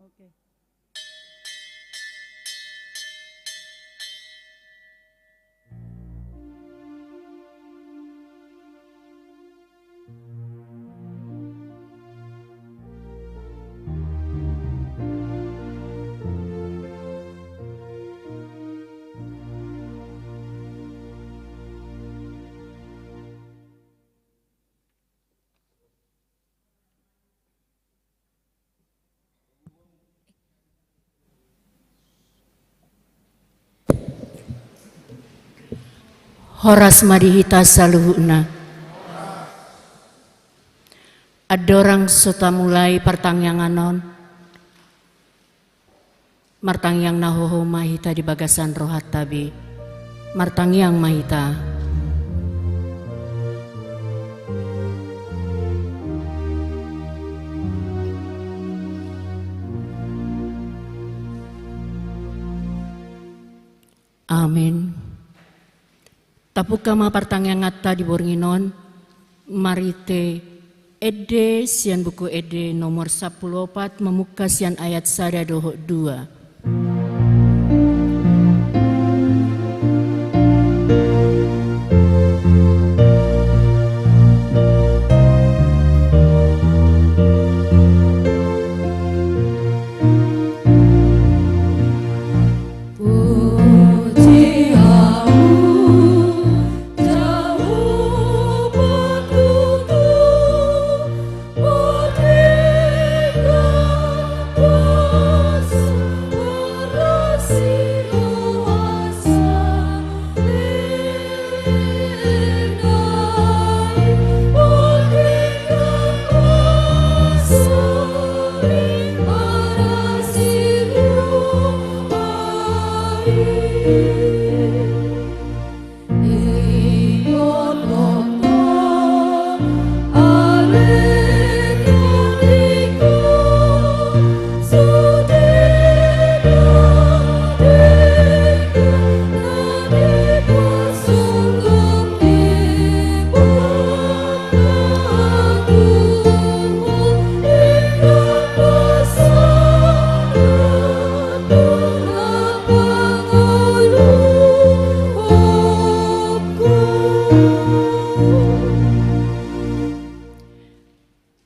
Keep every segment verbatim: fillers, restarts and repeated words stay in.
Oke. Horas ma di hita saluhutna. Andorang so tamulai partangiangan on, martangiang na hoho ma hita di bagasan rohanta be. Martangiang ma hita. Amin. Tapungka ma partangianganta di borngin on, marhite ende sian Buku Ende nomor sampulu opat, mamungka sian ayat sada dohot dua.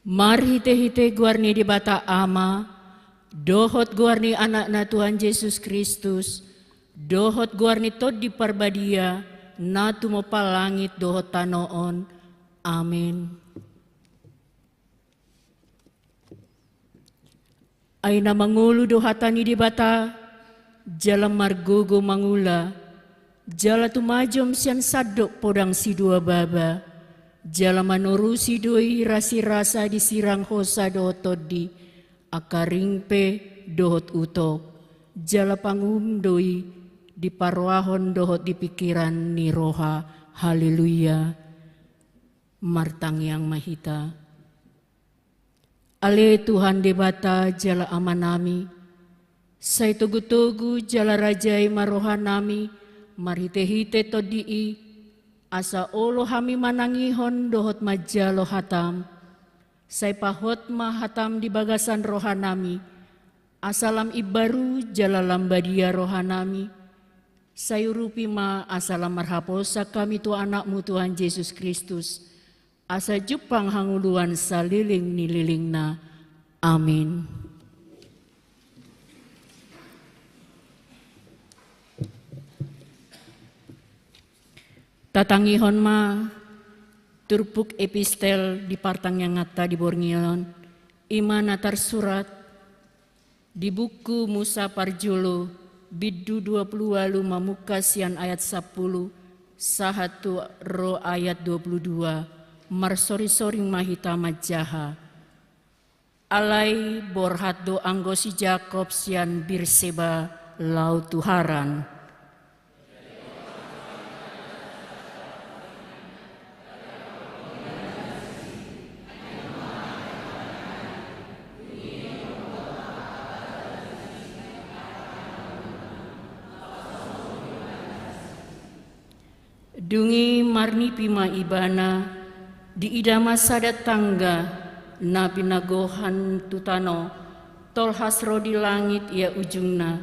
Marhitehite goar ni Debata Ama, dohot goar ni Anakna Tuhan Jesus Kristus, dohot goar ni Tondi Parbadia, na tumompa langit dohot tano on. Amin. Ai na mangolu do hata ni Debata, jala margogo mangula, jala tumajom sian sandok podang sidua baba, jala manorusi do i rasirasa di sirang hosa dohot tondi, angka ring pe dohot utok, jala panguhum do i diparoahon dohot di pingkiran ni roha. Haleluya. Martangiang ma hita. Ale Tuhan Debata jala Amanami, sai togutogu jala rajai ma rohanami marhitehite Tondi i, asa olo hami manangihon dohot manjalo hatam. Sai pahot ma hatam di bagasan rohanami, asa lam imbaru jala lam badia rohanami. Sai urupi ma asa lam marhaposan hami tu Anakmu Tuhan Jesus Kristus, asa jumpang hangoluan saleleng ni lelengna. Amin. Tatangihon ma turpuk epistel di partangianganta di borngin on, i ma na tarsurat di buku Musa Parjolo, bindu dua pulu ualu, mamungka sian ayat sampulu sahat tu ro ayat dua pulu dua. Marsoringsoring ma hita manjaha. Alai borhat do anggo si Jakob sian Birseba laho tu Haran. Dung i marnipi ma ibana, diida ma sada tangga na pinagohan tu tano, tolhas ro di langit ia ujungna.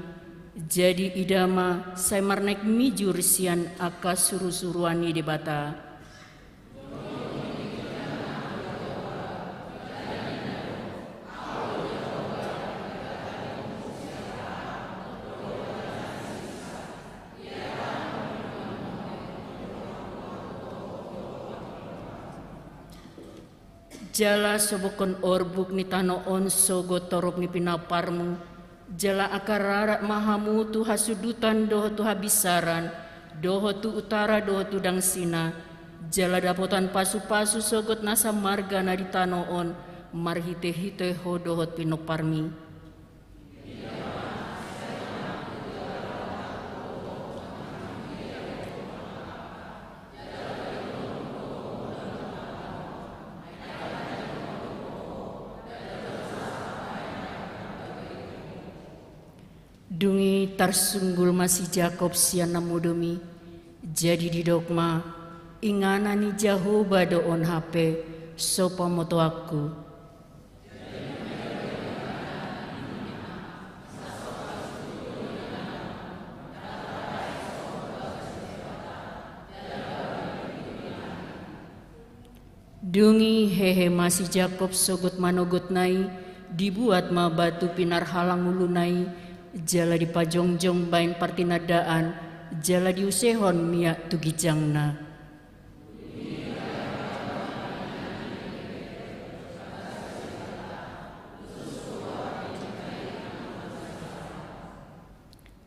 Jadi ida ma sai marnaek mijur sian angka surusuruan ni Debata. Jala sobokhon orbuk ni tano on sogot torop ni pinomparmu, jala angka rarat ma hamu tu hasudutan dohot tu habinsaran, dohot tu utara dohot tu dangsina, jala dapotan pasupasu sogot nasa marga na di tano on, marhitehite ho dohot pinomparmi. Dung i tarsunggul ma si Jakob sian na modom i. Jadi didok ma, inganan ni Jahowa do on hape, so pamotoanku. Dung i hehe ma si Jakob sogot manogotna i, dibuat ma batu pinarhalang uluna i, jala dipajongjong baen partinandaan, jala diusehon miak tu ginjangna.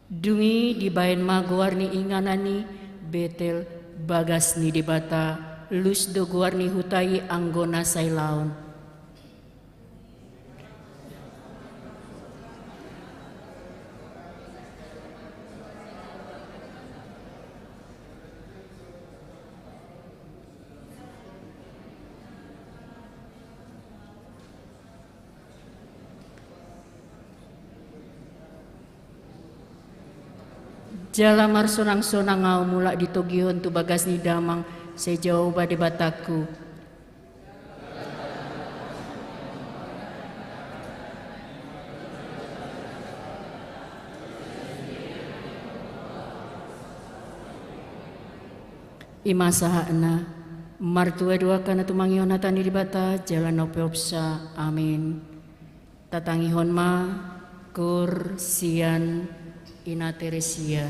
Dung i dibaen ma goar ni inganan i Betel, bagas ni Debata, Lus do goar ni huta i anggo na sai laon. Jala marsonangsonang ahu mulak ditogihon tu bagas ni damang, sai Jahowa Debatangku. I ma sahatna. Martua do angka na tumangihon hata ni Debata jala na umpeopsa. Amin. Tatangihon ma koor sian Ina Teresia.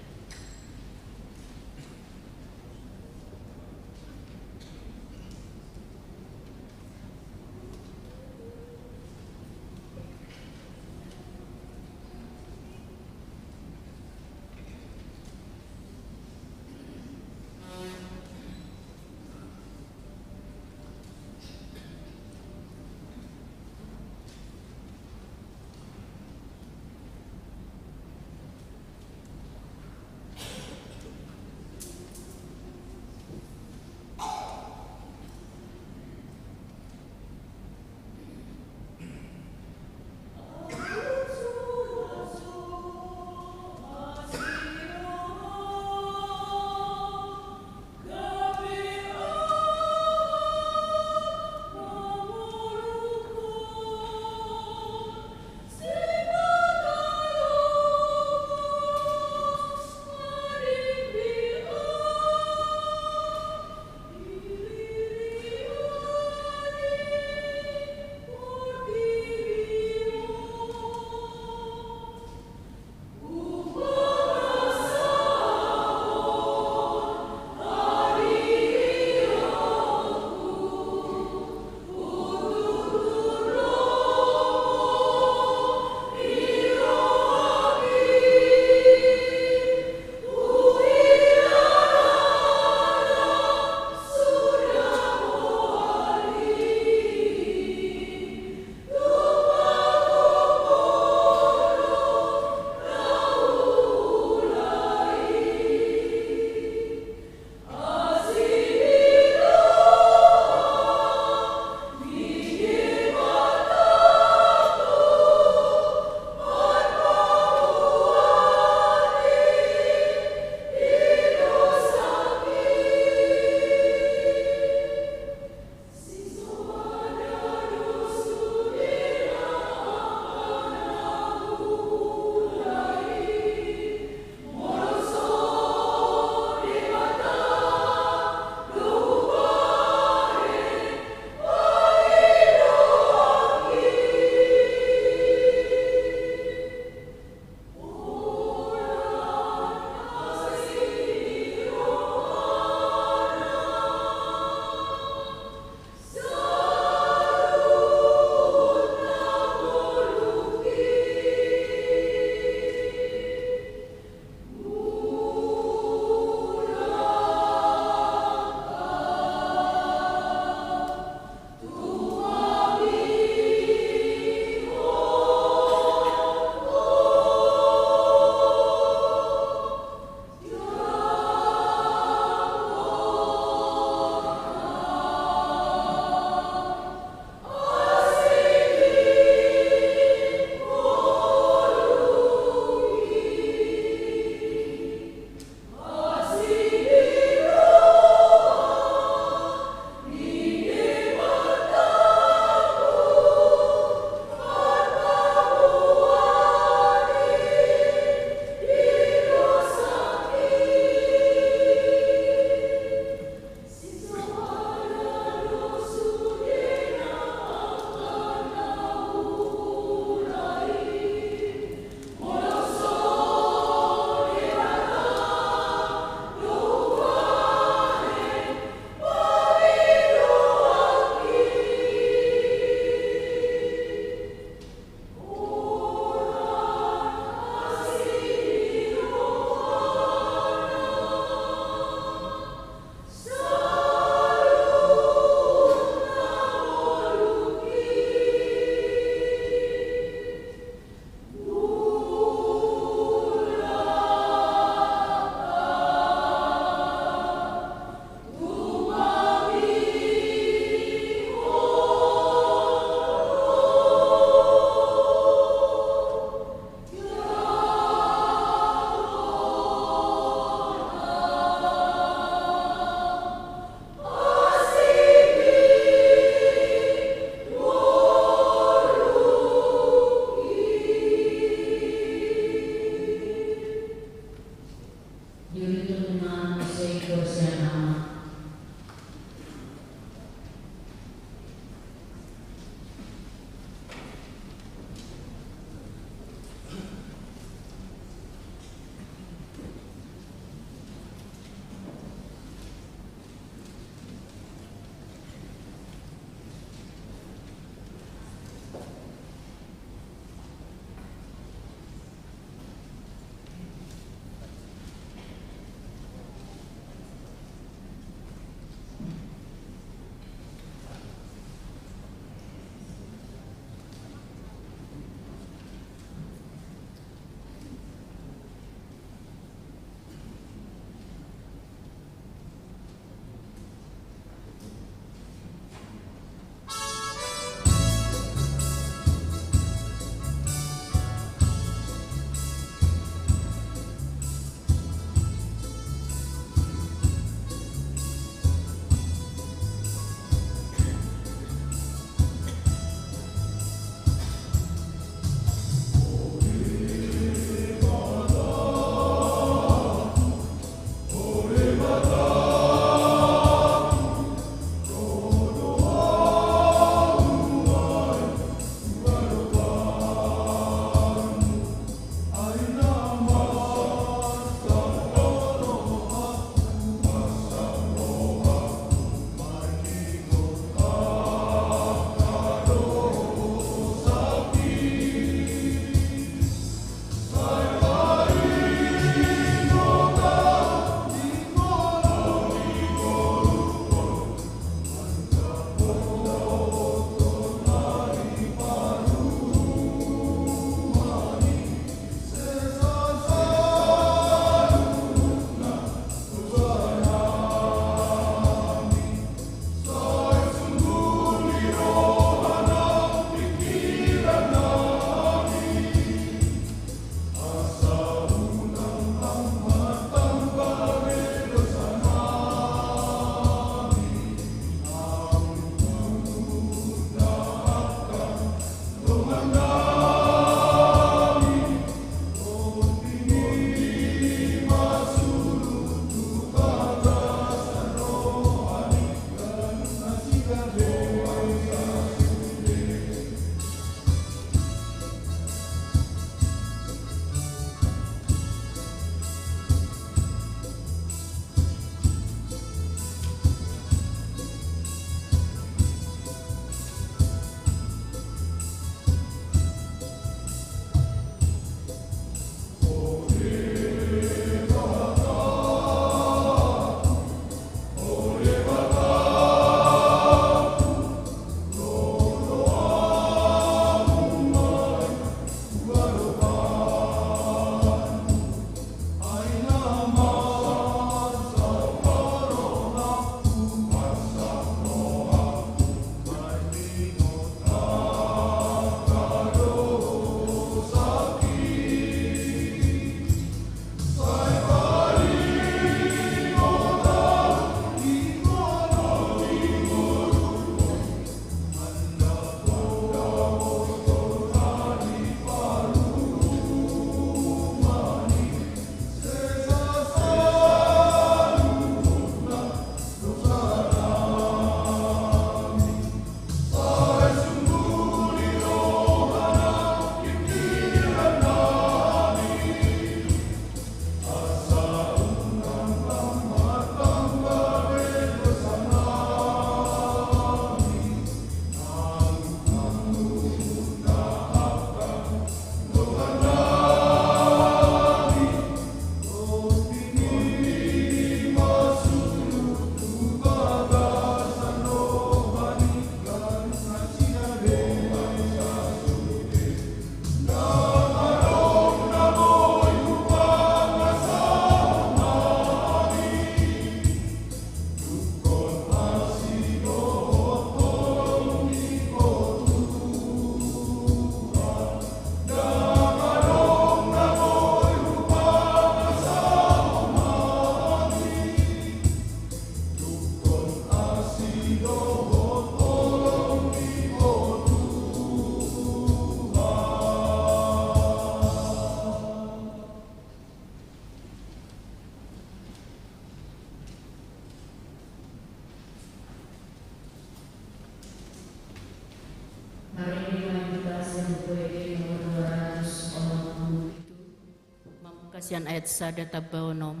Mamungka sian ayat sada tamba onom.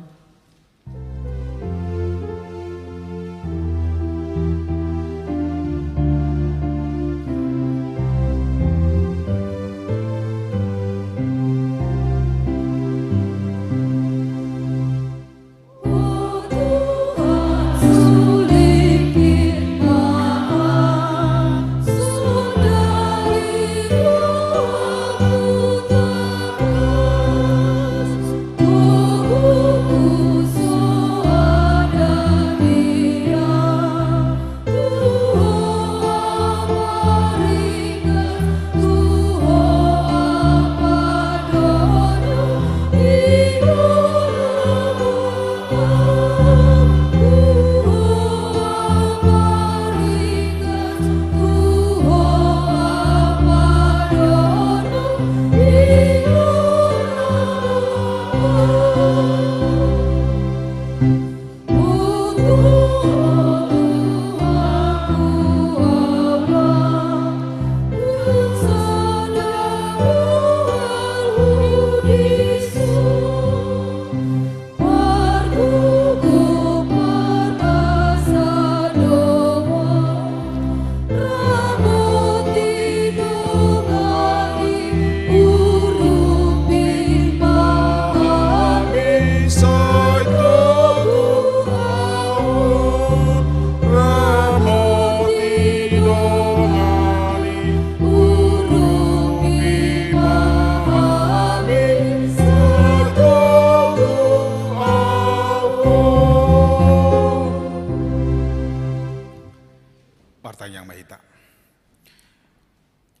Martangiang ma hita.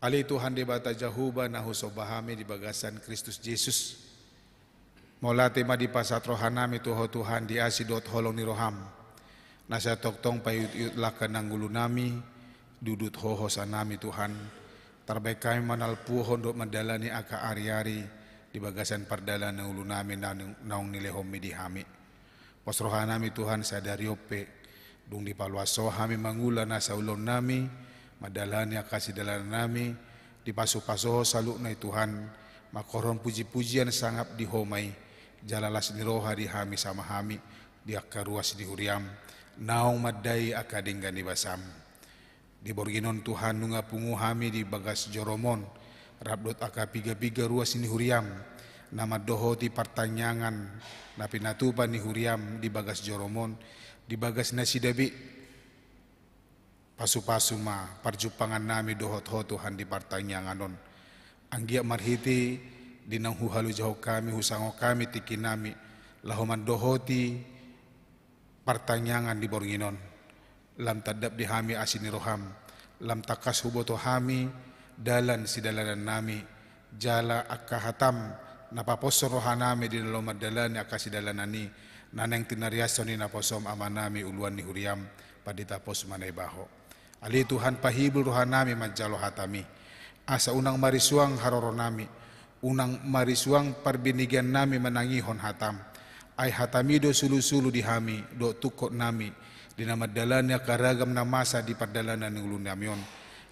Ale Tuhan Debata Jahowa na husomba hami di bagasan Kristus Jesus. Mauliate ma dipasahat rohanami tu Ho Tuhan di asi dohot holong ni roham, na sai tongtong paihutihut langka nang ngolunami, di udut Ho hosanami Tuhan. Tarbaen hami manalpuhon dohot mandalani angka ariari di bagasan pardalanan ni ngolunami naung, naung nilehonmi di hami. Pos rohanami Tuhan sadari on pe, dung dipaluas Ho hami mangula nasa ulaonnami, mandalani angka sidalanannami, dipasupasu Ho saluhutna i Tuhan, mangkorhon pujipujian sangap di Ho ma i, jala las ni roha di hami sama hami, di angka ruas ni huriam, naung mandai angka denggan ni basam. Di borngin on Tuhan nunga pungu hami di bagas jorom on, rap dohot angka pigapiga ruas ni huriam, na mandohoti partangiangan, na pinatupa ni huriam di bagas jorom on, di bagas nasida be. Pasupasu ma parjumpangannami dohot Ho Tuhan di partangiangan on. Anggiat marhite di naung huhalojahon hami, husangap hami tingkinami, laho mandohoti partangiangan di borngin on. Lam tandap di hami asi ni roham, lam tangkas huboto hami dalan sidalanannami, jala angka hatam na paposhon rohanami di na laho mandalani angka sidalanan i, na naeng tinariashon ni naposom amanami uluan ni huriam, pandita pos ma na iba Ho. Ale Tuhan, pahibul rohanami manjalo hatami, asa unang marisuang haroronami, unang marisuang parbinegeannami manangihon hatam. Ai hatami do sulusulu di hami dohot tungkotnami, di na mandalani angka ragam na masa di pardalanan ni ngolunami on.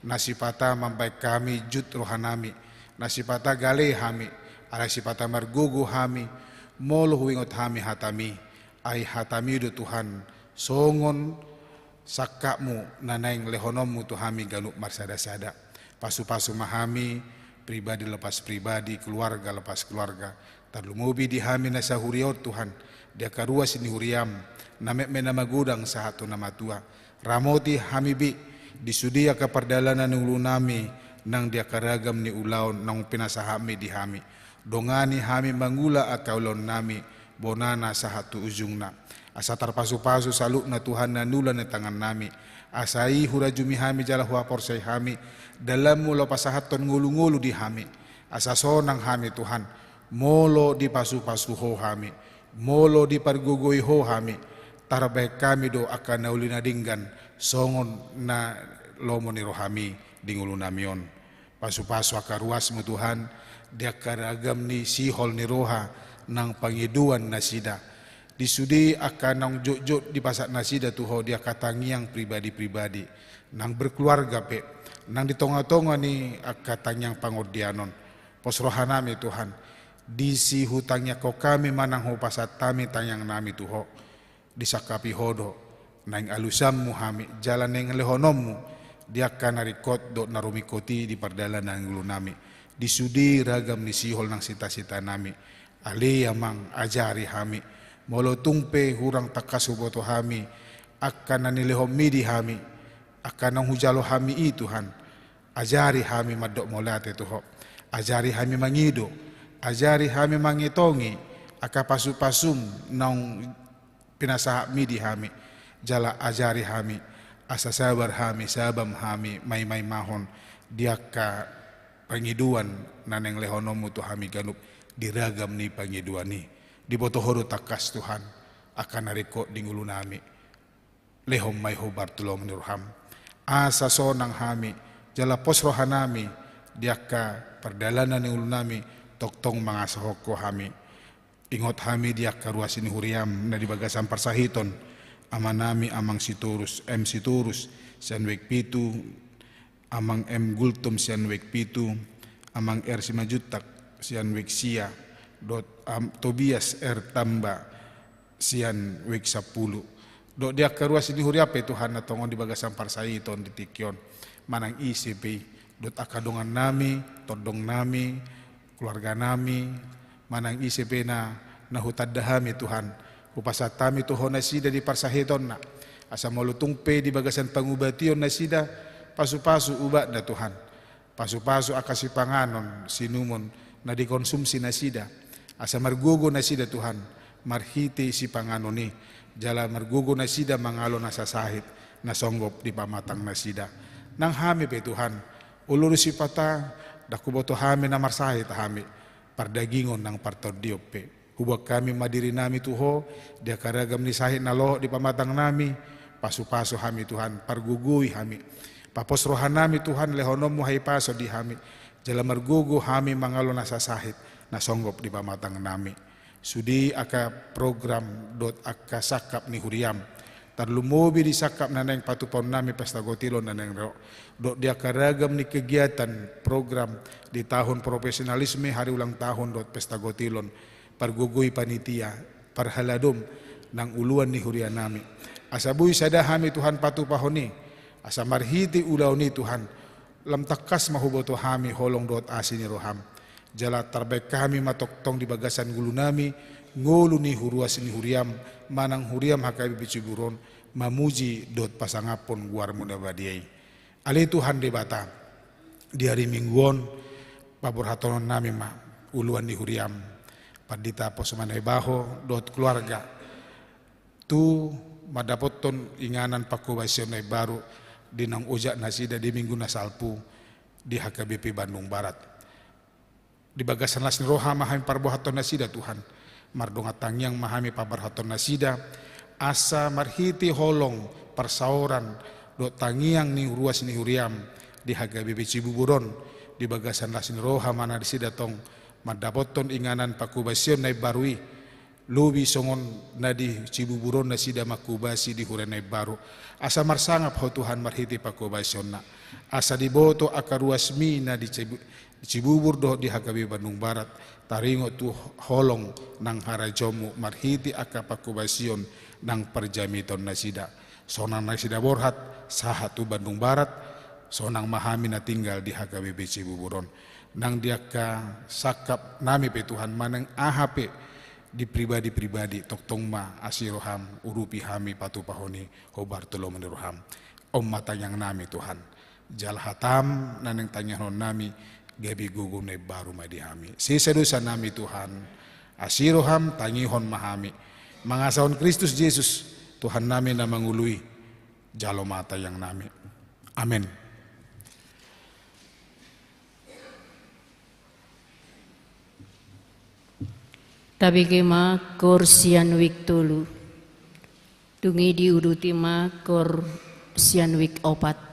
Na sipata mambaen hami jut rohanami, na sipata gale hami, ala sipata margogo hami, molo huingot hami hatami. Ai hatami do Tuhan, songon sangkapmu na naeng lehononmu tu hami ganup marsadasada. Pasupasu ma hami, pribadi lepas pribadi, keluarga lepas keluarga. Tarlumobi di hami na sahuria on Tuhan, di angka ruas ni huriam, na metmet na magodang sahat tu na matua. Ramoti hami be, di sude angka pardalanan ni ngolunami, nang di angka ragam ni ulaon naung pinasahatmi di hami. Dongani hami mangula angka ulaonnami, bonana sahat tu ujungna. Asa tarpasupasu saluhutna Tuhan na niula ni tangannami. Asa i hurajumi hami jala huhaporseai hami, dalanmu laho pasahathon ngolungolu di hami. Asa sonang hami Tuhan, molo dipasupasu Ho hami, molo dipargogoi Ho hami, tarbaen hami do angka na uli na denggan, songon na lomo ni rohami di ngolunami on. Pasupasu angka ruasmu Tuhan, di angka ragam ni sihol ni roha nang pangidoan nasida. Di sude angka naung jotjot dipasahat nasida tu Ho di angka tangiang pribadi-pribadi, nang berkeluarga pe, Nang di tonga-tonga ni angka tangiang pangondianon, pos rohanami Tuhan, disi hutangiangkon hami manang hupasahat hami tangiangnami tu Ho, disangkapi Ho do naeng alusanmu hami jala naeng lehononmu di angka na ringkot dohot na rumingkot i di pardalanan ni ngolunami, di sude ragam ni sihol nang sita-sitanami. Ale Amang, ajari hami, molo tung pe hurang tangkas huboto hami angka na nilehonmi di hami, angka naung hujalo hami i Tuhan, ajari hami mandok mauliate tu Ho. Ajari hami mangido, ajari hami mangetongi angka pasu-pasum naung pinasahatmi di hami, jala ajari hami asa sabar hami, sabam hami maimaimahon di angka pangidoan na naeng lehononmu tu hami ganup di ragam ni pangidoan i. Diboto Ho do tangkas Tuhan angka na ringkot di ngolunami. Lehon ma i hombar tu lomo ni roham, asa sonang hami jala pos rohanami di angka pardalanan ni ngolunami, tongtong mangasahon Ho hami. Ingot hami di angka ruas ni huriam na di bagasan parsahiton, amanami Amang Sitorus M Sitorus sian Wijk pitu, Amang M Gultom sian Wijk pitu, Amang R Simanjuntak sian Wijk sia, dohot Am Tobias R Tamba sian Wijk sampulu. Dohot di angka ruas ni huriam pe Tuhan na tongon di bagasan parsahiton di tingki on, manang ise pe i, dohot angka dongannami, tondongnami, keluarganami, manang ise pe na, na hutanda hami Tuhan, hupasahat hami tu Ho nasida di parsahitonna, asa molo tung pe di bagasan pangubation nasida, pasu-pasu ubatna Tuhan, pasu-pasu angka sipanganon sinumon na dikonsumsi nasida, asa margogo nasida Tuhan marhite sipanganon i, jala margogo nasida mangalo nasa sahit na songgop di pamatang nasida. Nang hami pe Tuhan, olo do sipata, ndang huboto hami na marsahit hami, pardagingon nang partondion pe. Huboan hami ma dirinami tu Ho di angka ragam ni sahit na lohot di pamatangnami. Pasu-pasu hami Tuhan, pargogoi hami. Papos rohanami Tuhan, lehononmu hahipason di hami, jala margogo hami mangalo nasa sahit na songgop di pamatangnami. Sude angka program dohot angka sangkap ni huriam, tarlumobi di sangkap na naeng patupaonnami pesta gotilon na naeng ro, dohot di angka ragam ni kegiatan program di tahun profesionalisme, hari ulang tahun dohot pesta gotilon, pargogoi panitia, parhaladom nang uluan ni hurianami. Asa boi sada hami Tuhan patupahon i, asa marhite ulaon i Tuhan, lam tangkas ma huboto hami holong dohot asi ni roham. Jala tarbaen hami ma tongtong di bagasan ngolunami, ngolu ni huruas ni huriam, manang huriam H K B P Cibubur on, mamuji dohot pasangaphon goarmu na badia i. Ale Tuhan Debata, di ari Minggu on, paborhatononnami ma uluan ni huriam, Pandita Pos Manaibaho dohot keluarga, tu mandapothon inganan pangkobasion na imbaru di naung ojak nasida di Minggu na salpu di H K B P Bandung Barat. Di bagasan las ni roha ma hami parborhathon nasida Tuhan, mardongan tangiang ma hami paborhathon nasida, asa marhite holong parsaoran dohot tangiang ni ruas ni huriam di H K B P Cibubur on, di bagasan las ni roha ma nasida tong mandapothon inganan pangkobasion na imbaru i, lobi songon na di Cibubur on nasida mangkobasi di huria na imbaru. Asa marsangap Ho Tuhan marhite pangkobasionna, asa diboto angka ruasmi na di Cibu-, Cibubur dohot di H K B P Bandung Barat, taringot tu holong nang harajaonmu marhite angka pangkobasion nang parjamithon nasida. Sonang nasida borhat sahat tu Bandung Barat, sonang ma hami na tinggal di H K B P Cibubur on. Nang di angka sangkapnami pe Tuhan, manang aha pe di pribadi-pribadi, tongtong ma asi roham urupi hami patupahon i hombar tu lomo ni roham. On ma tangiangnami Tuhan. Jala hatam na naeng tangiangonnami gabe gogo na imbaru ma di hami. Sesa dosanami Tuhan, asi roham tangihon ma hami. Mangasahon Kristus Jesus, Tuhannami na mangolu i, jalo ma tangiangnami. Amen. Tabege ma koor sian Wijk tolu. Dung i diuduti ma koor sian Wijk opat.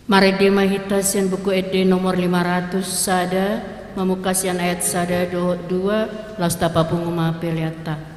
Marende ma hita sian Buku Ende nomor lima ratus sada, mamungka sian ayat sada dohot dua, laos tapapungu ma peleanta.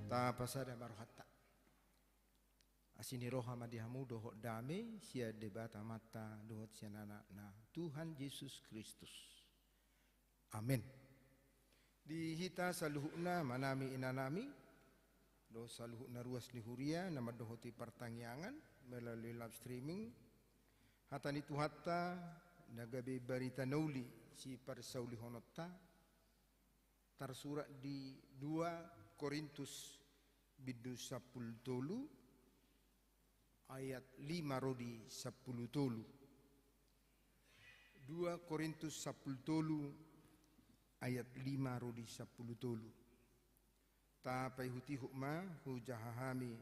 Tapasada ma rohanta. Asi ni roha ma di hamu dohot dame sian Debata Amanta dohot sian Anakna Tuhan Jesus Kristus. Amen. Di hita saluhutna, amanami, inanami, dohot saluhutna ruas ni huria na mandohoti partangiangan melalui live streaming, hata ni Tuhanta na gabe barita na uli siparsaulihononta, tarsurat di dua Korintus bindu sampulu tolu, ayat lima ro di sampulu tolu. Dua Korintus sampulu tolu, ayat lima ro di sampulu tolu. Tapaihutihut ma hujaha hami,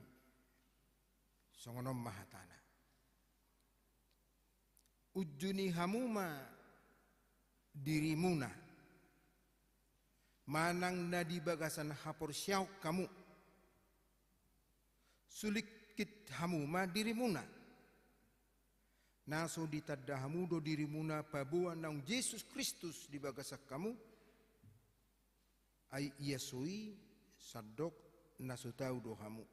songon on ma hatana. Unjuni hamu ma dirimuna, manang na di bagasan haporseaon hamu. Sulikkit hamu ma dirimuna, na so ditanda hamu do dirimuna paboa naung Jesus Kristus di bagasan hamu, ai ia so i sandok na so tau do hamu.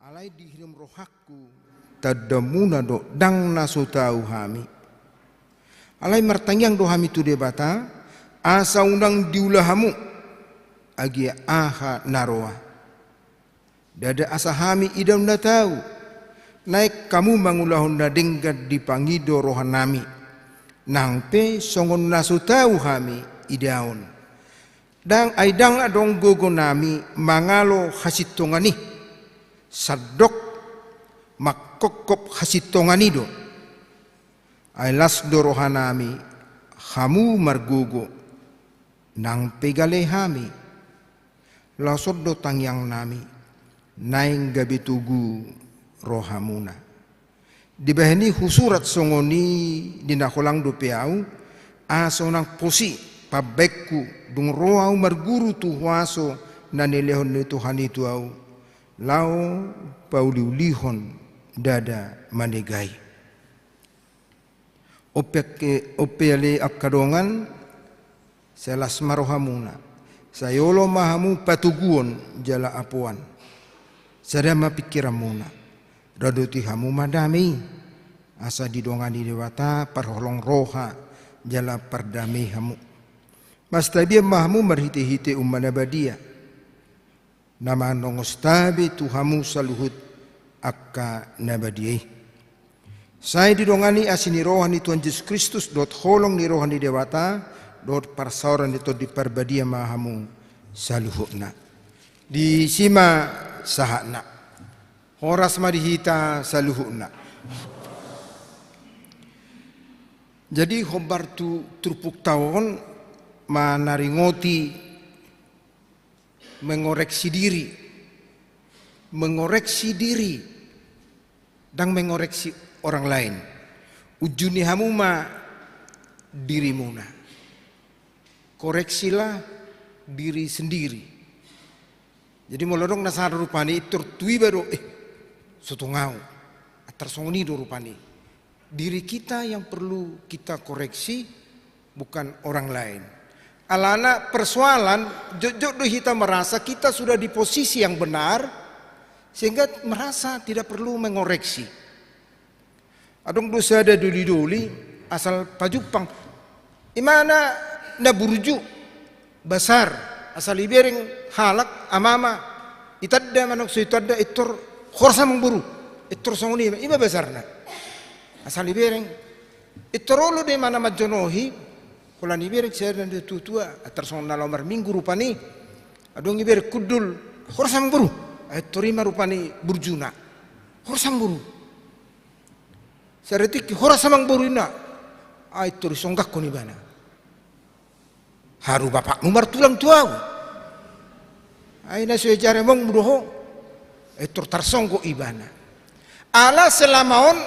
Alai dihirim rohangku, tandamuna do ndang na so tau hami. Alai martangiang do hami tu Debata, asa unang diula hamu agia aha na roa. Ndada asa hami idaon na tau, naeng hamu mangulahon na denggan dipangido rohanami, nang pe songon na so tau hami idaon. Ndang, ai ndang adong gogonami mangalo hasintongan i, sandok mangkophop hasintongan i do. Ai las do rohanami hamu margogo, nang pe gale hami. Laos on do tangiangnami, naeng gabe togu rohamuna. Dibahen i husurat songon i di na holang dope ahu, asa unang posi pambahenku dung ro ahu marguru tu huaso na nilehon ni Tuhan i tu ahu, laho pauliulihon ndada manegai. On pe angka, on pe ale angka dongan, sai las ma rohamuna, sai olo ma hamu patoguon jala apoan. Sada ma pingkiranmuna, radothon hamu ma dame i, asa didongani Debata parholong roha jala pardame hamu. Mastabian ma hamu marhitehite uma na badia, na manongos tabe tu hamu saluhut angka na badia i. Sai didongani asi ni roha ni Tuhan Jesus Kristus dohot holong ni roha ni Debata dohot parsaoran ni Tondi Parbadia ma hamu saluhutna. Disi ma sahatna. Horas ma di hita saluhutna. Jadi hombar tu turpukta on manaringoti mengoreksi diri. Mengoreksi diri, ndang mengoreksi orang lain. Ujuni hamu ma dirimuna. Koreksilah diri sendiri. Jadi molo adong na salah rupani, pintor tu iba do, eh, so tung au. Antar songon i do rupani. Diri kita yang perlu kita koreksi, bukan orang lain. Alana persoalan, jotjot do hita merasa kita sudah di posisi yang benar, sehingga merasa tidak perlu mengoreksi. Adong do sada dolidoli, asal pajumpang. Imana na burju, basar, asal ibereng halak, amama, itanda manang so itanda, pintor, horas amang boru, pintor songon i ma, i ma basarna. Asal ibereng, pintor olo do imana manjonohi, holan ibereng sada na tuatua, antar songon na laho marminggu rupani, adong ibereng hundul, horas amang boru, pintor i ma rupani burjuna, horas amang boru. Sada tingki, horas amang boru, ninna. Ai pintor disonggakhon ibana. Haru bapakmu martulang tu au. Ai na so diajari amongmu do ho. Pintor tarsonggot ibana. Ala selama on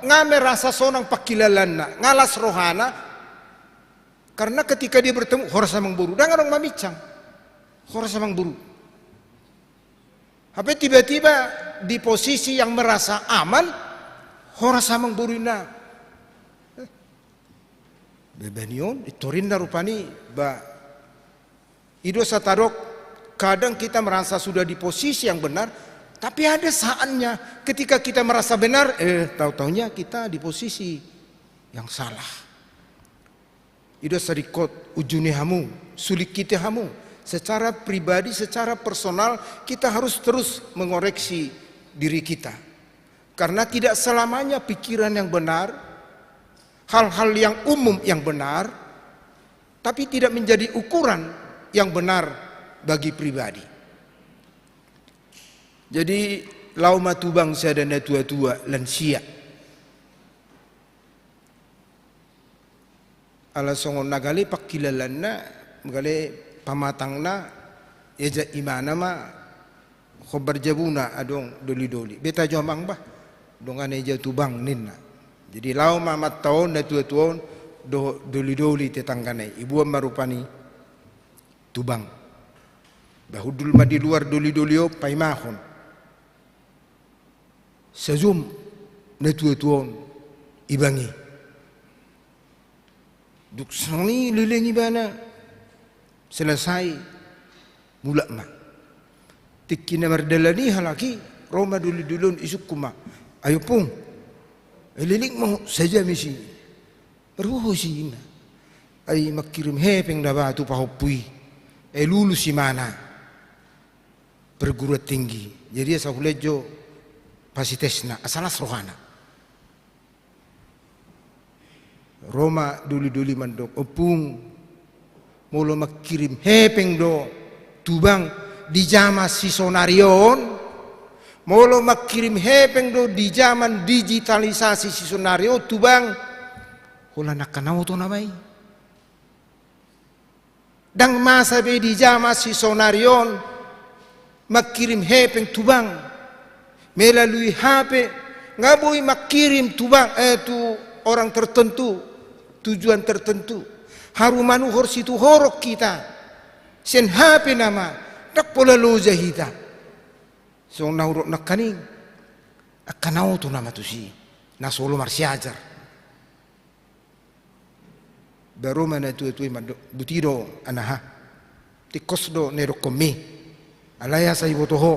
nga merasa sonang pangkilalaanna, nga las rohana. Karena ketika dia bertemu, horas amang boru, ndang adong maminsang. Horas amang boru. Hape tiba-tiba di posisi yang merasa aman, horas amang boru, ninna. Eh, bebani on, pintor ninna rupani, ba, i do satadok, kadang kita merasa sudah di posisi yang benar, tapi ada saatnya ketika kita merasa benar, eh, tahu-tahunya kita di posisi yang salah. I do saringkot, ujuni hamu, sulingkiti hamu. Secara pribadi, secara personal, kita harus terus mengoreksi diri kita. Karena tidak selamanya pikiran yang benar, hal-hal yang umum yang benar, tapi tidak menjadi ukuran yang benar bagi pribadi. Jadi, laho ma tubu sada na tuatua, lansia. Ala songon na gale pangkilalaanna, gale pamatangna, diajak imana ma hombar jabuna adong dolidoli. Beta jo amang bah, dongani aja tubu, ninna. Jadi laho ma amanta on, na tuatua on, dohot dolidoli tetanggana i. Iboan ma rupani tubu. Ba hundul ma di luar dolidoli on, paimahon. Sajuam na tuatua on ibang i. Dung songon i leleng ibana, selesai, mulak ma. Tingki na mardalan i halak i, ro ma dolidoli on, isungkun ma. Ai ompung, ai leleng ma ho, saja ma isi. Marboha ho isi, ninna. Ai mangkirim hepeng do ba tu pahompu i. Ai lulus imana perguruan tinggi. Jadi asa hulehon jo pasitesna, asa las rohana. Ro ma dolidoli mandok, ompung, molo mangkirim hepeng do tubu di jaman sisonari on, molo mangkirim hepeng do di jaman digitalisasi sisonari on tubu, holan angka na oto nama i. Ndang masa be di jaman sisonari on mangkirim hepeng tubu. Melalui H P, nga boi mangkirim tubu, eh, tu orang tertentu, tujuan tertentu. Haru manuhor situhorong hita. Sian H P nama, ndang pola loja hita. Songon na hudok nangkaning, angka na oto nama tusi, na so olo marsiajar. Ba ro ma na tuatua i mandok, buti do anaha. Tingkos do na nidokkonmi. Alai asa iboto ho.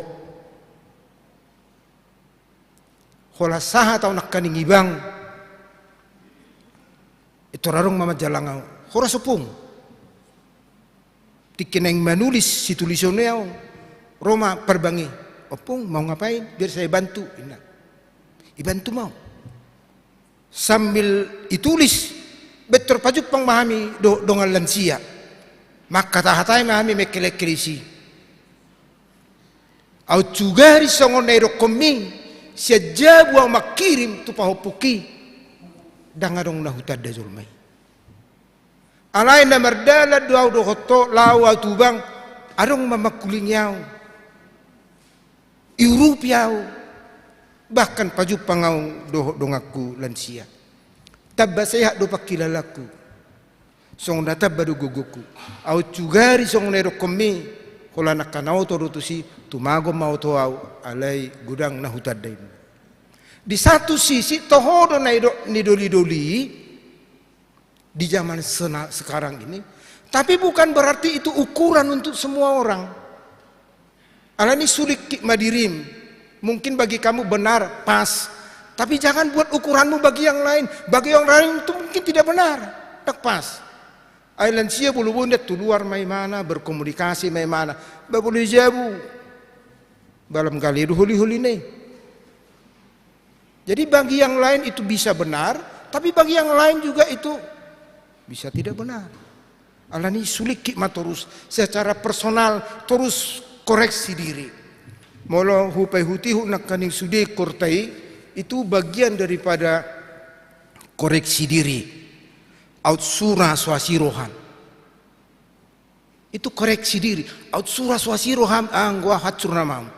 Holan sahat ahu nangkaning ibang. Pintor adong ma manjalang ahu. Horas ompung. Tingki naeng manulis situlisan i ahu. Ro ma parbang i. Ompung, mau ngapain? Biar saya bantu, ninna. Ibantu ma ahu. Sambil itulis, bentor pajumpang ma hami dohot dongan lansia. Mangkatahatai ma hami mengkelek-kelek i. Aut sugari songon na idokkon mi, sian jabu ahu mangkirim tu pahompungki, ndang adong na hutanda jolma i. Alai na mardalan do ahu dohot ho, laho ahu tubang, adong ma mangkulingi ahu. Iurupi ahu, bahkan pajumpang ahu dohot donganku lansia. Tamba sehat do pangkilalaanku. Songon na tamba do gogongku. Aut sugari songon na idokkon mi, holan angka na oto do tusi, tumagon ma oto ahu, alai godang na hutanda i. Di satu sisi, toho do na nidok ni doli-doli, di zaman sena-, sekarang ini, tapi bukan berarti itu ukuran untuk semua orang. Alani sulikki ma dirim. Mungkin bagi kamu benar, pas. Tapi jangan buat ukuranmu bagi yang lain. Bagi yang lain itu mungkin tidak benar. Ndang pas. Ai lansia bolobolo ndang tu luar ma imana, berkomunikasi ma imana. Ba boleh jabu. Ba lam gale do holi-holina i. Jadi bagi yang lain itu bisa benar, tapi bagi yang lain juga itu bisa tidak benar. Alani sulikki ma torus secara personal, torus koreksi diri. Molo hupaihut-ihut nangkaning sude korta i, itu bagian daripada koreksi diri. Aut sura so asi roham. Itu koreksi diri. Aut sura so asi roham, anggo ahu hancur nama ahu.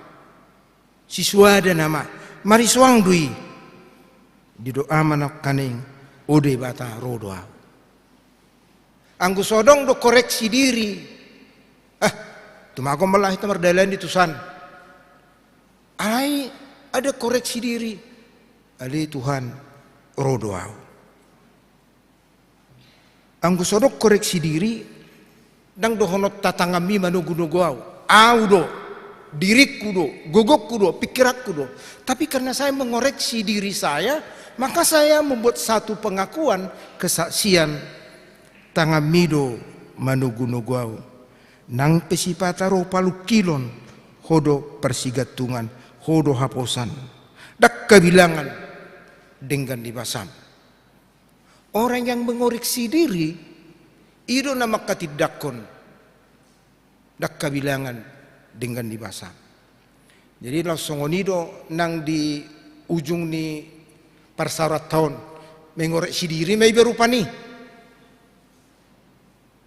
Sisuada nama, marisoang do i. Didok ama nangkaning, o Debata, ro do ahu. Anggo so adong do koreksi diri. Ah, tumagon ma hita mardalani tu san. Alai ada koreksi diri. Ale Tuhan, ro do ahu. Anggo so adong koreksi diri, ndang dohononta tanganmi manogu-nogu ahu. Ahu do, diringku do, gogongku do, pikiranku do. Tapi karena saya mengoreksi diri saya, maka saya membuat satu pengakuan, kesaksian, tanganmi do manogu-nogu ahu. Nang pe sipata ro palungkilon, ho do parsigantungan, ho do haposan. Ndang habilangan denggan ni basam. Orang yang mengoreksi diri, i do na mangkatindangkon, ndang habilangan denggan ni basa. Jadi laos songon i do nang di ujung ni parsaoranta on, mengoreksi diri ma iba rupani.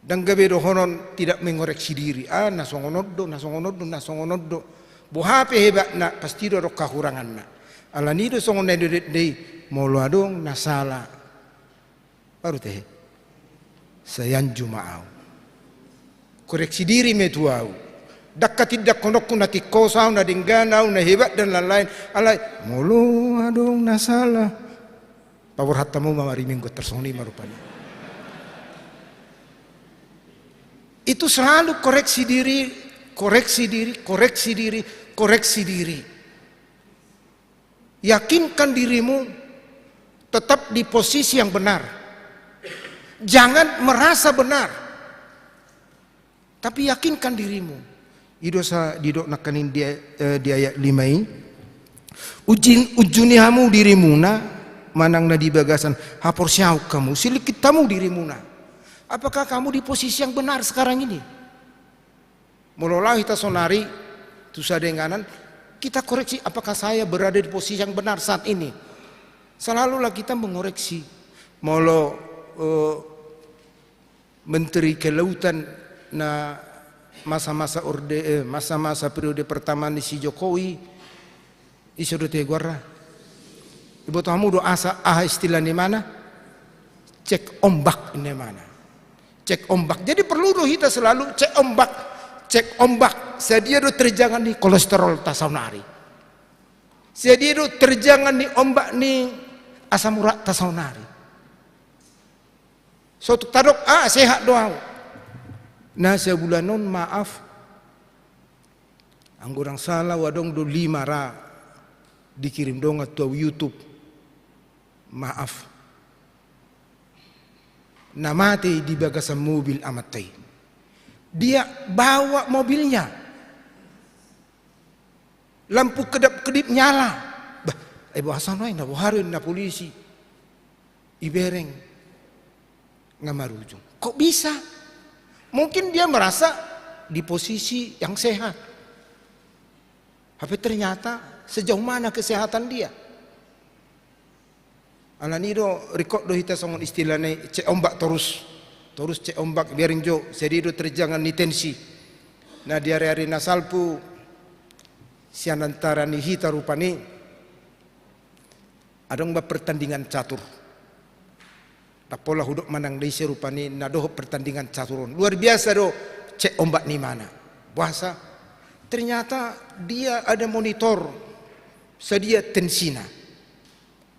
Ndang gabe dohonon tidak mengoreksi diri. Ah, na songon on do, na songon on do, na songon on do. Boha pe hebatna, pasti do adong kahuranganna. Alani do songon na nidok ni denggan i, molo adong na sala, baru tehe. Sai anju ma ahu. Koreksi diri ma i tu ahu. Ndang hatindangkononku na tingkos ahu, na denggan ahu, na hebat dan lain-lain. Alai, molo adong na sala. Paborhat hamu ma ari Minggu tarsongon i ma rupani. Itu selalu koreksi diri, koreksi diri, koreksi diri, koreksi diri. Yakinkan dirimu tetap di posisi yang benar. Jangan merasa benar. Tapi yakinkan dirimu. I do sa didok nangkaning di, eh, di ayat lima i. Uji, ujuni hamu dirimuna, manang na di bagasan haporseaon hamu, silingkit hamu dirimuna. Apakah kamu di posisi yang benar sekarang ini? Molo laho hita sonari tu sada inganan, kita koreksi, apakah saya berada di posisi yang benar saat ini? Selalulah kita mengoreksi. Molo, eh, Menteri Kelautan na masa-masa orde, eh, masa-masa periode pertama ni si Jokowi, ise do tehe goarna? Iboto hamu do asa, aha istilah ni imana? Cek ombak ninna imana. Cek ombak. Jadi perlu do hita selalu cek ombak. Cek ombak. Sadia do terjangan ni kolesterolta saonari? Sadia do terjangan ni ombak ni asam urat ta saonari? So tung tadok, ah, sehat do ahu. Na sabulan on, maaf. Anggo ndang sala, adong do lima ra dikirim dongan tu ahu YouTube. Maaf. Na mate di bagasan mobil amanta i. Dia bawa mobilnya. Lampu kedap-kedip nyala. Bah, eh, boasa nuaeng na boha do ninna polisi. Ibereng nga marujung. Kok bisa? Mungkin dia merasa di posisi yang sehat. Tapi ternyata sejauh mana kesehatan dia? Alani do, ringkot do hita songon istilahna i, cek ombak torus. Torus cek ombak, biarin jo, jadi do terjangan ni tensi. Nah, di ari-ari na salpu, sian antara ni hita rupani, adong ma pertandingan catur. Ndang pola hudok manang disi rupani na dohot pertandingan catur on. Luar biasa do cek ombak ni imana. Boasa? Ternyata dia ada monitor, sadia tensina.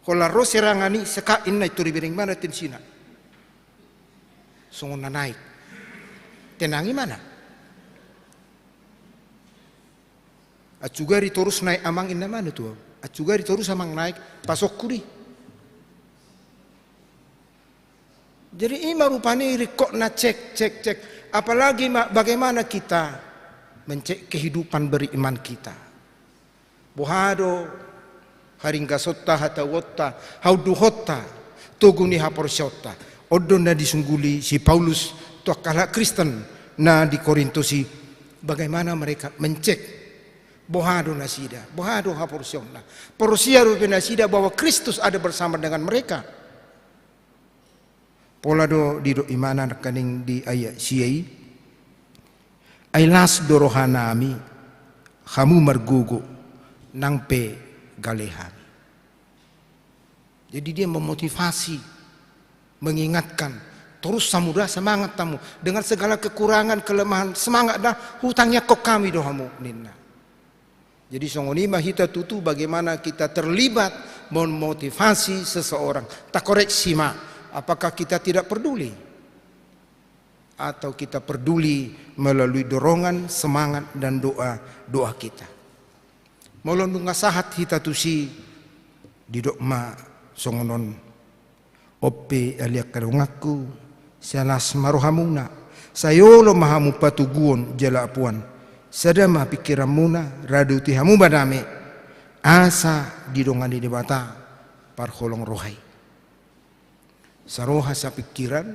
Holan ro serangan i, sekak inna, itu dibereng imana tensina. Songon na naik. Tenang imana. Acu gari torus naik amang inna imana tu au. Acu gari torus amang naik, pasokku di. Jadi ima rupani ringkotna cek, cek, cek. Apalagi ma, bagaimana kita mencek kehidupan beriman kita. Boha do haringgasonta, hatauonta, haunduhonta, togu ni haporseaonta. On do na disungguli si Paulus tu angka halak Kristen na di Korintus i. Bagaimana mereka mencek? Boha do nasida, boha do haporseaonna? Porsea dope nasida bahwa Kristus ada bersama dengan mereka. Pola do didok imana nangkaning di ayat sia i, ai las do rohanami, hamu margogo, nang pe gale hami. Jadi dia memotivasi, mengingatkan, torus hamu da, semangat hamu. Dengan segala kekurangan, kelemahan, semangat da, hutangiangkon hami do hamu, ninna. Jadi songon i ma hita tutu, bagaimana kita terlibat memotivasi seseorang. Takoreksi ma, apakah kita tidak peduli? Atau kita peduli melalui dorongan, semangat, dan doa, doa kita. Molo nunga sahat hita tusi, didok ma songon on. On pe ale angka donganku, sai las ma rohamuna, sai olo ma hamu patoguon jala apuan, sada ma pingkiranmuna, radoti hamu ma dame, asa didongani Debata parholong roha i. Saroha sapingkiran,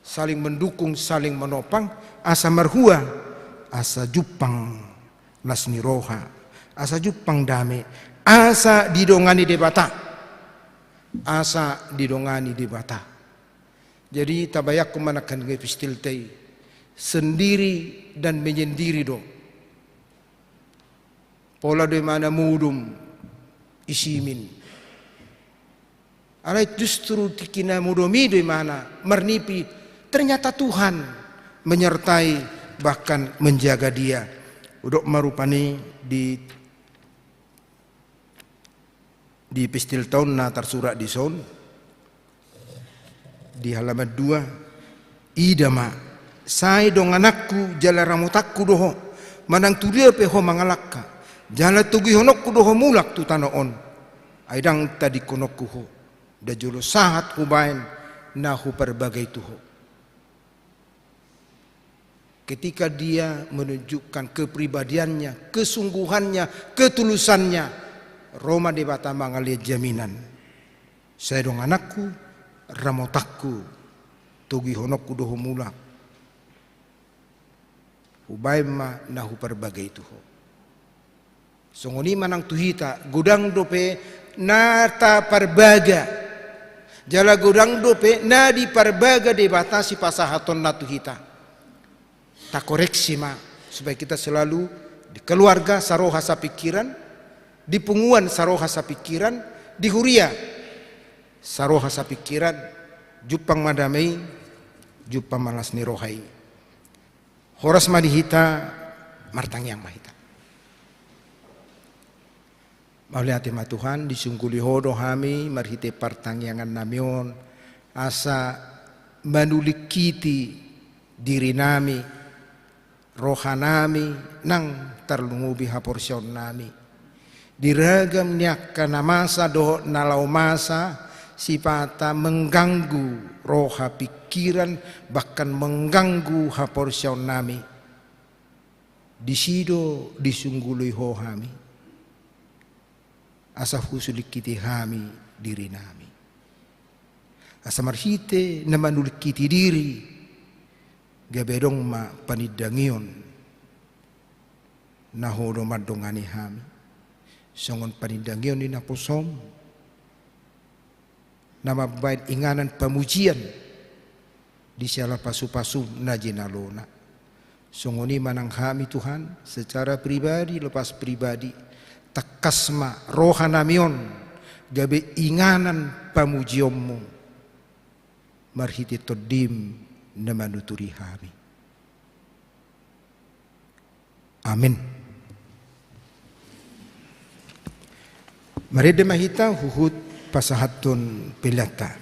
saling mendukung, saling menopang, asa marhua, asa jumpang las ni roha, asa jumpang dame, asa didongani Debata. Asa didongani Debata. Jadi tabayangkon ma nangkaning epistelta i, sendiri dan menyendiri do. Pola do imana modom i simin. Alai justru tingki na modom i do imana marnipi, ternyata Tuhan menyertai, bahkan menjaga dia. Hudok ma rupani di, di epistelta on na tarsurat dison. Di halaman dua, ida ma, sai dongananku jala ramotanku do ho, manang tu dia pe ho mangalangka, jala togihononku do ho mulak tu tano on, ai ndang tadingkononku ho, nda jolo sahat hubaen na huparbagai tu ho. Ketika dia menunjukkan kepribadiannya, kesungguhannya, ketulusannya, ro ma Debata mangalean jaminan. Sai dongananku, ramotanku, togihononku do ho mulak. Hubaen ma na huparbagai tu ho. Songon i ma nang tu hita, godang dope na taparbaga, jala godang dope na diparbaga Debata sipasahatonna tu hita. Takoreksi ma, supaya kita selalu di keluarga saroha sapingkiran, di punguan saroha sapingkiran, di huria saroha sapingkiran, jumpang ma dame i, jumpang ma las ni roha i. Horas ma di hita, martangiang ma hita. Mauliate ma Tuhan, disungguli ho do hami marhite partangiangannami on, asa manulingkiti dirinami, rohanami, nang tarlumobi haporseaonnami. Di ragam ni angka na masa dohot na laho masa, sipata mengganggu roha pingkiran, bahkan mengganggu haporseaonnami. Disi do disungguli ho hami, asa husulingkiti hami dirinami. Asa marhite na manulingkiti diri, gabe adong ma panindangion na Ho do mandongani hami, songon panindangion ni naposoM, na mambahen inganan pamujian di siala pasupasu na jinalona. Songon i ma nang hami Tuhan, secara pribadi, lepas pribadi, tangkas ma rohanami on gabe inganan pamujionMu, marhite TondiM na manuturi hami. Amen. Marende ma hita huhut pasahathon peleanta.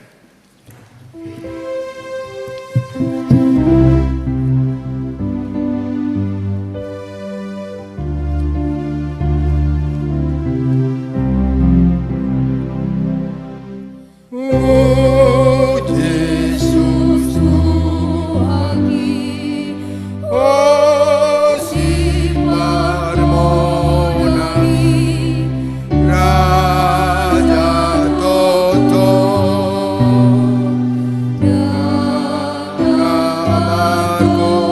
O Jesus Tuhan i, ho siparmonami, Raja toto, na margoar,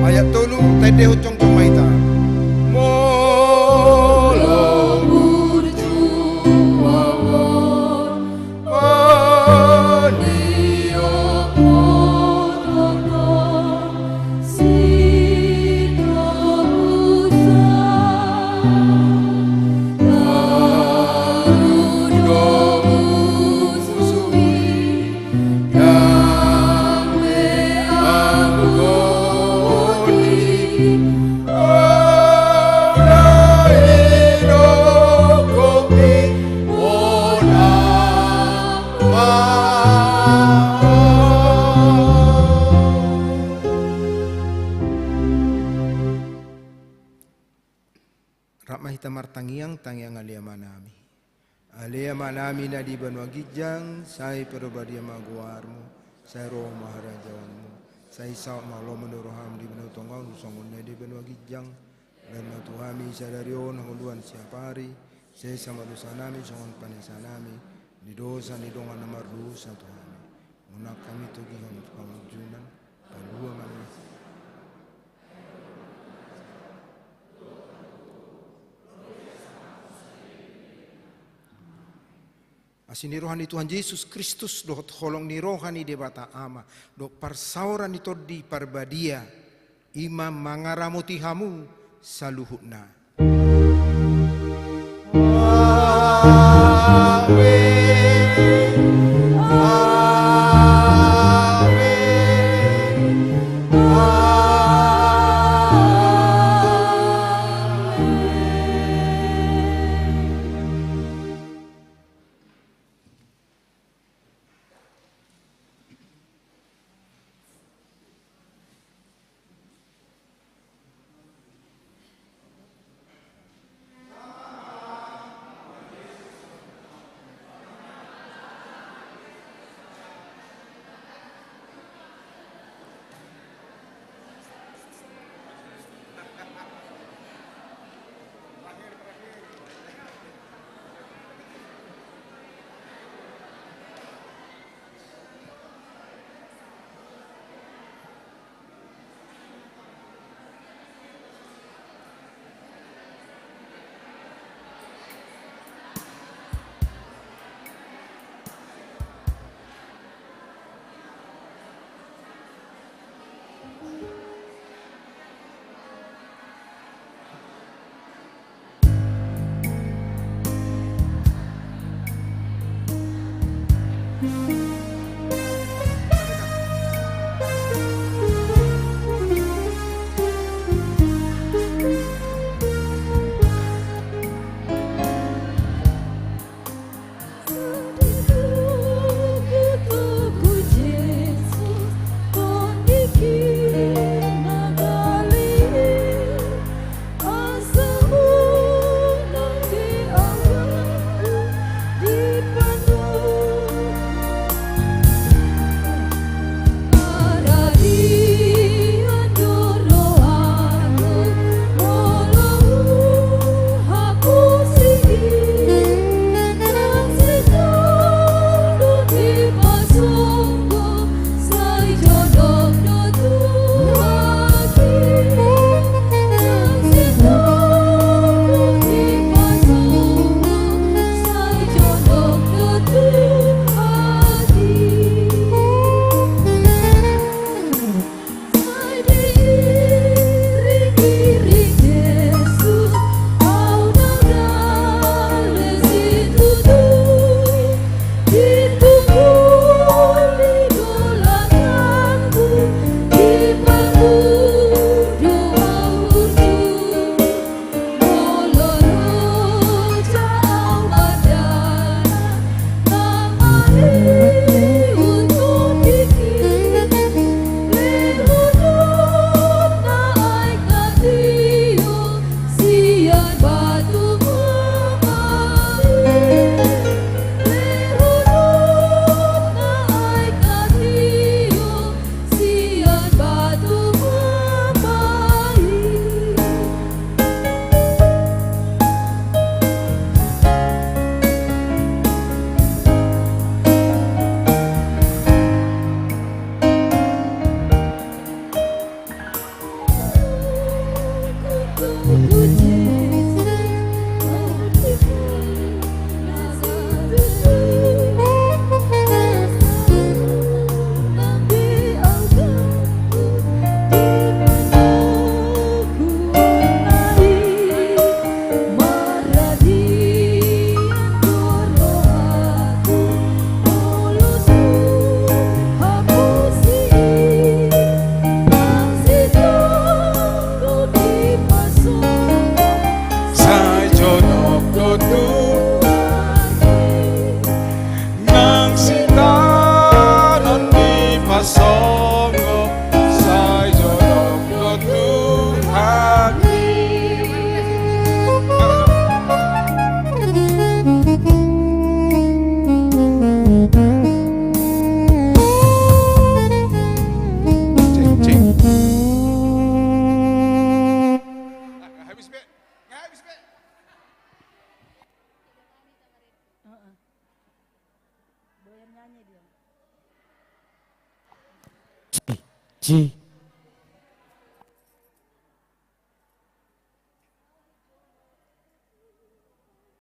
Ayat tolu, taendehon jongjong ma hita. Molo burju ahu on, paniop ho tongtong sitobusan. Ahu do musu i, Rap ma hita martangiang, tangiang Ale Amanami. Ale Amanami na di banua ginjang, sai parbadia ma goarmu, sai ro ma harajaonmu, sai saut ma lomo ni roham di banua tonga on songon na di banua ginjang. Bahen ma tu hami sadari on hangoluan siapari, sesa ma dosanami songon panesanami di dosa ni dongan na mardosa tu hami. Unang hami togihon tu pangunjunan, palua ma hami. Asi ni roha ni Tuhan Jesus Kristus dohot holong ni roha ni Debata Ama dohot parsaoran ni Tondi Parbadia i ma mangaramoti hamu saluhutna. Amen. Amen. Amen. Heeh. Doyan nyanyi dia. Ci, ci,